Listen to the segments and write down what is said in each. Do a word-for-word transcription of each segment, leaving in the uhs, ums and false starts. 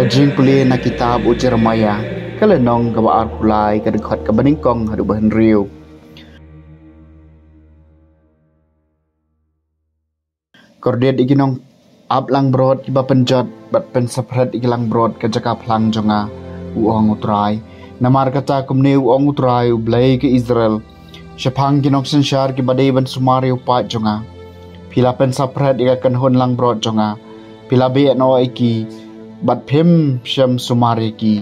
Jingpule na kitab u Jeremiah, ka lynnong kaba arphew lai, ka dkhot kaba nyngkong haduh ba hynriew. Kordit ïa ki nongap langbrot kiba pynjot bad pynsaphred ïa ki langbrot ka jaka phlang jong nga, u ong u Trai. Namar kata kumne u ong u Trai, u Blei ka Israel: Shaphang ki nongsynshar kiba dei ban sumar ïa u paid jong nga, phi la pynsaphred ïa ka kynhun langbrot jong nga, phi la beh noh ïa ki bad phim shym sumar ïa ki.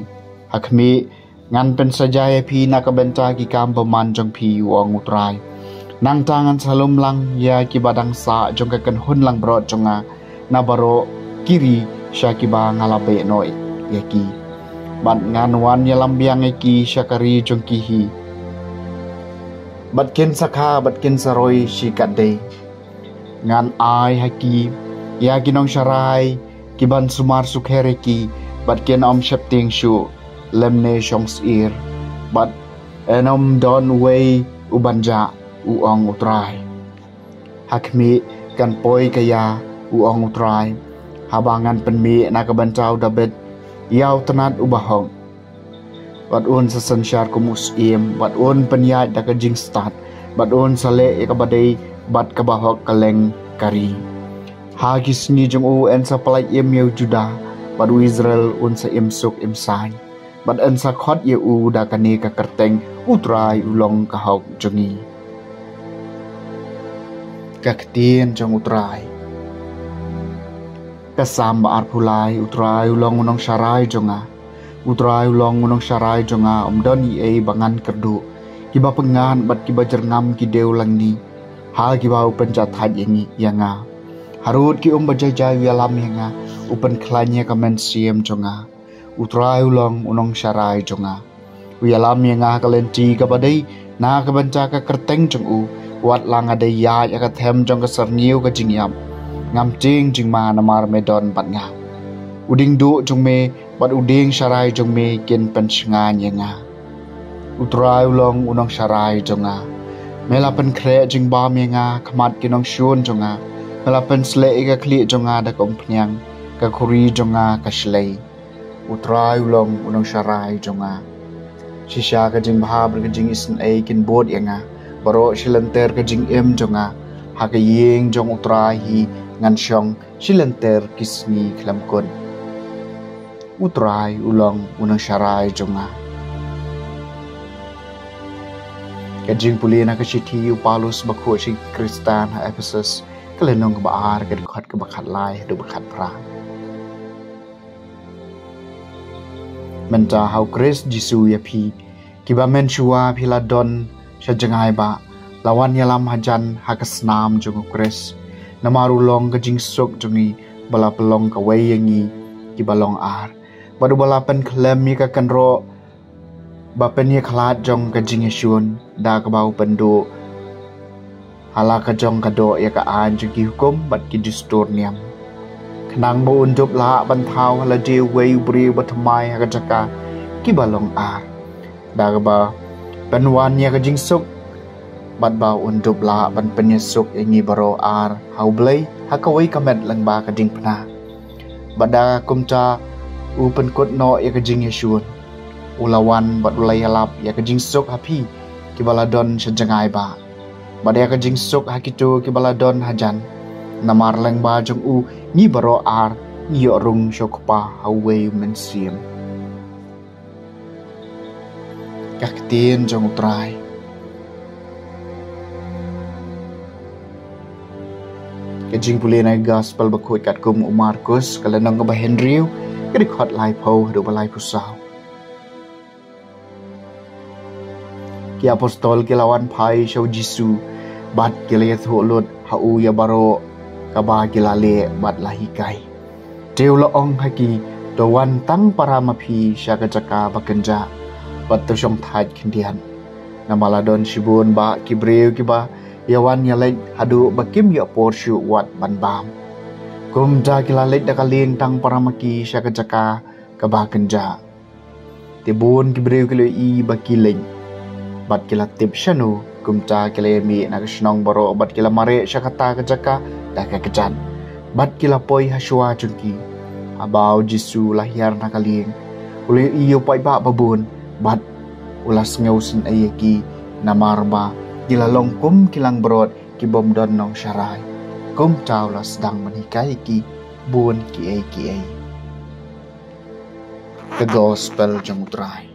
Ha khmih, ngan pynsaja ïa phi na ka bynta ki kam bymman jong phi, u ong u Trai. Nangta ngan sa lum lang ïa kiba dang sah jong ka kynhun langbrot jong nga na baroh ki ri sha kiba nga la beh noh ïa ki, bad ngan wan ïalam biang ïa ki sha ka ri jong ki hi, bad kin sa kha bad kin sa roi shikatdei. Ngan ai ha ki ïa ki nongsharai kiban sumar sukher ïa ki, bad kin ym sheptieng shuh lymne shong syier, bad yn ym don uwei uban jah, u ong u Trai. Ha khmih, kan poi ka ïa, u ong u Trai, haba ngan pynmih na ka bynta u Dabid ïa u tnat uba hok, bad un sa synshar kum u syiem, bad un pynïaid da ka jingstad, bad un sa leh ïa kaba dei bad kaba hok kylleng ka ri. Ha ki sngi jong u yn sa pyllait im ïa u Judah, bad u Israel un sa im suk im saiñ, bad yn sa khot ïa u da kane ka kyrteng: U Trai u long ka hok jong ngi. Ka ktien jong u Trai. Ka Salm ba arphew lai. U Trai u long u nongsharai jong nga. U Trai u long u nongsharai jong nga, ym don ei ei ba ngan kyrduh. Kiba pyngngad bad kiba jyrngam ki dei u lyngngi, ha kiba u pynjahthait ïa ngi, ïa nga. Harud ki um ba jai jai u ïalam ïa nga, u pynkhlaiñ ïa ka mynsiem jong nga. U Trai u long u nongsharai jong nga. U ïalam ïa nga ha ka lynti kaba dei na ka bynta ka kyrteng jong u. Wat la nga dei ïaid ha ka them jong ka syrngiew ka jingïap, ngam tieng jingma, namar me don bad nga. U dieng duh jong me bad u dieng sharai jong me kin pynshngaiñ ïa nga. U Trai u long u nongsharai jong nga. Me la pynkhreh jingbam ïa nga ha khmat ki nongshun jong nga. Me la pynsleh ïa ka khlieh jong nga da ka umphniang, ka khuri jong nga ka shlei. U Trai u long u nongsharai jong nga. Shisha ka jingbha bad ka jingisynei kin bud ïa nga, baroh shilynter ka jingim jong nga. Ha ka ïing jong u Trai hi ngan shong shilynter ki sngi khlem kut. U Trai u long u nongsharai jong nga. Ka jingpule na ka shithi u Paulus bakhuid sha ki Khristan ha Ephesus, ka lynnong kaba ar, ka dkhot kaba khatlai haduh ba khatphra. Mynta ha u Khrist Jisu ïa phi, kiba mynshuwa phi la don sha jngai bah, la wan ïalam hajan ha ka snam jong u Khrist. Namar u long ka jingsuk jong ngi, ba la pynlong kawei ïa ngi kiba long ar, bad uba la pynkhlem ïa ka kynroh ba pynïakhlad jong ka jingïashun, da kaba u pynduh ha la ka jong ka doh ïa ka aiñ jong ki hukum bad ki dustur niam, khnang ba un dup lah ban thaw ha lade uwei u briew ba thymmai ha ka jaka kiba long ar, da kaba pynwan ïa ka jingsuk, bad ba un dup lah ban pynïasuk ïa ngi baroh ar ha u Blei ha kawei ka met lyngba ka diengphna. Bad da kumta u pynkut noh ïa ka jingïashun. U la wan bad u la ïalap ïa ka jingsuk ha phi kiba la don sha jngai bah, bad ïa ka jingsuk ha kito kiba la don hajan. Namar lyngba jong u ngi baroh ar ngi ïoh rung sha u Kpa ha uwei u Mynsiem. Ka ktien jong u Trai. Ka jingpule na ka Gospel bakhuid katkum u Markus, ka lynnong kaba hynriew, ka dkhot laiphew haduh ba laiphew saw. Ki apostol ki la wan phai sha u Jisu, bad ki la ïathuh lut ha u ïa baroh kaba ki la leh bad la hikai. Te u la ong ha ki: To wan tang para ma phi sha ka jaka ba kynjah, bad to shongthait khyndiat. Namar la don shibun bah ki briew kiba ïa wan ïa leit haduh ba kim ïoh por shuh wat ban bam. Kumta ki la leit da ka lieng tang para ma ki sha ka jaka kaba kynjah. Te bun ki briew ki la ïohi ba ki leit, bad ki la tip shano. Kumta ki la ïamih na ka shnong baroh bad ki la mareh sha kata ka jaka da ka kjat, bad ki la poi ha shuwa jong ki. Haba u Jisu u la hiar na ka lieng, u la ïohi ïa u paidbah babun bad u la sngewsynei ïa ki, namar ba ki la long kum ki langbrot ki bym don nongsharai. Kumta u la sdang ban hikai ïa ki bun kiei kiei. Ka Gospel jong U Trai.